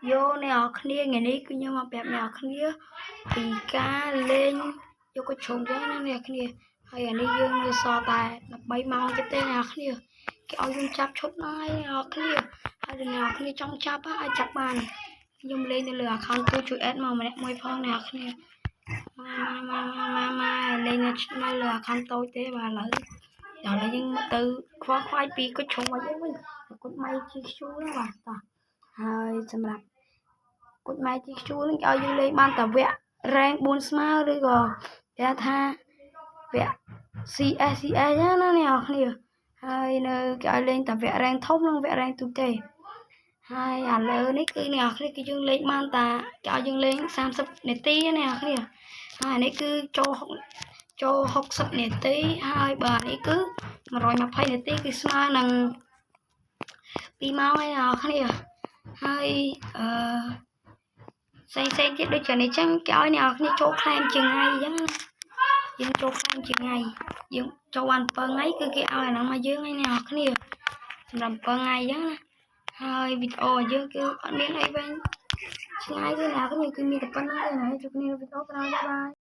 យោអ្នកនរគ្នាថ្ងៃនេះគឺខ្ញុំមកប្រាប់អ្នកនរគ្នាពីការលេងយកកញ្ជ្រោងចឹងណាអ្នកនរគ្នាហើយអានេះយើងនៅសល់តែ13ម៉ោងទៀតទេអ្នកនរគ្នាគេឲ្យយើងចាប់ឈុតណាយអ្នកនរគ្នាហើយដល់អ្នកនរគ្នាចង់ចាប់អាចចាប់បានខ្ញុំលេងនៅលើ account ទូជួយ add មកម្នាក់មួយផងអ្នកនរគ្នាមកមកមកមកលេងនៅលើ account តូចទេបាទឥឡូវដល់ឥឡូវយើងមកទៅខ្វល់ខ្វាយពីគុជជ្រុងរបស់យើងវិញគុជម៉ៃជីខ្ជូហ្នឹងបាទតោះហើយសម្រាប់គុជម៉ៃជីខ្ជូហ្នឹងគេឲ្យយើងលេងបានតែវគ្គ rank 4ស្មើឬក៏គេថាវគ្គ CS CS ណាអ្នកនរគ្នាហើយនៅគេឲ្យលេងតែវគ្គ rank ធំនិងវគ្គ rank ទូទេហើយឥឡូវនេះគឺអ្នកនរគ្នាគឺយើងលេងបានតាគេឲ្យយើងលេង30នាទីណាអ្នកនរគ្នាហើយអានេះគឺចូលចូល60នាទីហើយបើអានេះគឺ120នាទីគឺស្មើនឹង2ម៉ោងហើយអ្នកនរគ្នាហើយអឺផ្សេងផ្សេងទៀតដូចជានេះចឹងគេឲ្យអ្នកនរគ្នាចូល claim ជាថ្ងៃអញ្ចឹងណាយើងចូល claim ជាថ្ងៃយើងចូលបាន7ថ្ងៃគឺគេឲ្យអាហ្នឹងមកយើងហើយអ្នកនរគ្នាសម្រាប់7ថ្ងៃអញ្ចឹងណាហើយវីដេអូយើងគឺអត់មានអីវិញឆ្ងាយទេអ្នកនរគ្នាគឺមានតែប៉ុណ្្នឹងទេណាជួបគ្នានៅវីដេអូក្រោយ bye.